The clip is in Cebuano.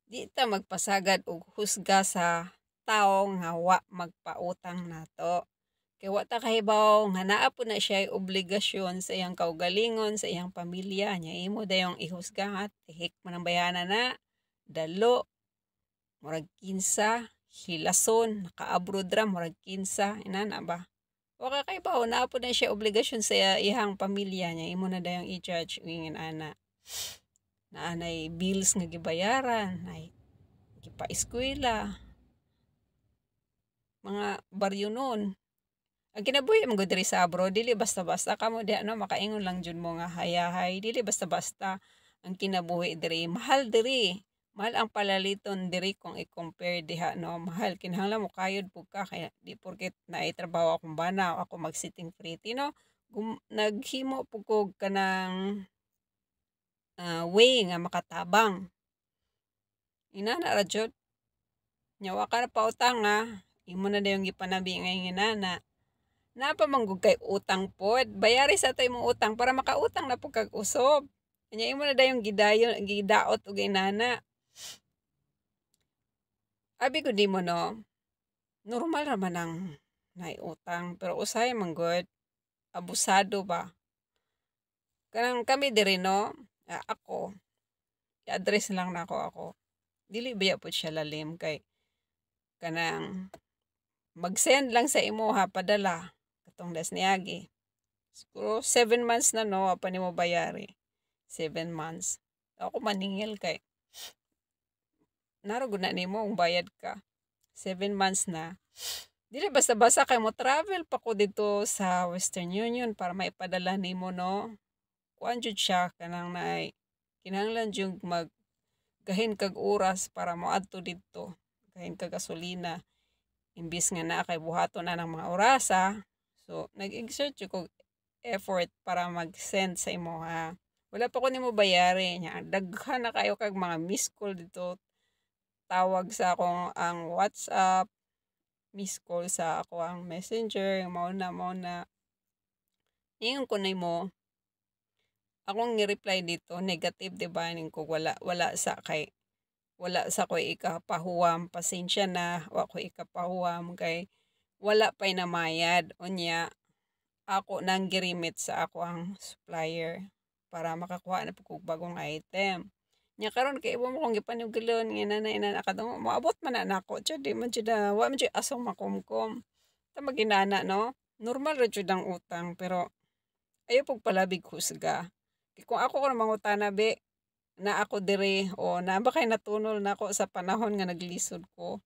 Di ta magpasagad og husga sa tawo nga wa magpautang nato. Kay wa ta kahibaw nga naa pud na siya obligasyon sa iyang kaugalingon, sa iyang pamilya. Nya imo dayong ihusga nga tihik man ang bayhana na, dalo, murag kinsa, hilason, naka-abroad ra murag kinsa, inana ba. Wa ka kahibaw naa pud na siya obligasyon sa iyang pamilya, nya imo na dayong i-judge og ingon ana. Naa nay bills nga gibayaran, nay gipa-eskwela, mga baryo nun. Ang kinabuhi man gud diri sa abroad, dili basta-basta. Kamo diha no, makaingon lang jud mo nga hayahay, dili basta-basta ang kinabuhi diri. Mahal diri. Mahal ang palaliton diri kung i-compare diha no, mahal, kinahanglan mo kayod pud ka, kaya di porket naay trabaho akong bana, ako mag sitting pretty no. Naghimo pud kog kanang way nga makatabang. Inana ra jud. Nya wa ka na pautang ha, imo na dayong gipanabi nga inana. Naa pa man gud kay utang pod, bayari sa ato imong utang para makautang na pud kag usob. Nya imo na dayong gidayon gidaot og inana. Abi ko nimo no, normal ra man ang naay utang, pero usahay man gud abusado ba. Kanang kami diri no, ako, i-address lang nako ako. Dili baya pud siya lalim kay kanang mag-send lang sa imoha padala katong das niagi. Siguro 7 months na no, wa pa nimo bayari. 7 months. Ako maningil kay naro gud na nimo kung bayad ka. 7 months na. Dili basta-basta kay mo travel pa ko dito sa Western Union para maipadala nimo no. Kuan jud siya, kanang naay kinahanglan jud mag gahin kag oras para moadto didto. Gahin kag gasolina. Imbis nga naa kay buhaton na ng mga orasa. So nag-exert jud kog effort para mag-send sa imoha. Wala pa ko nimo bayari nya. Daghan na kayo kag mga missed call dito. Tawag sa akong ang WhatsApp, missed call sa ako ang Messenger, mao na mao na. Ingon ko nimo, akong ni-reply dito negative, di ba, ning ko wala wala sa kay wala sa koy ikapahuwam, pasensya na, wa ko ikapahuwam kay wala pa'y namayad. Unya ako nang girimit sa ako ang supplier para makakuha na pud kog bagong item. Nya karon kay imo mo kong gipanugilon nga inana inana, kadtong moabot man na nako jud, di man jud wa man jud asong makumkum. Ta maginana no, normal ra jud ang utang, pero ayaw pug palabig husga. Kay kung ako kuno mangutana be, na ako diri o naa ba kay natunol nako sa panahon nga naglisod ko.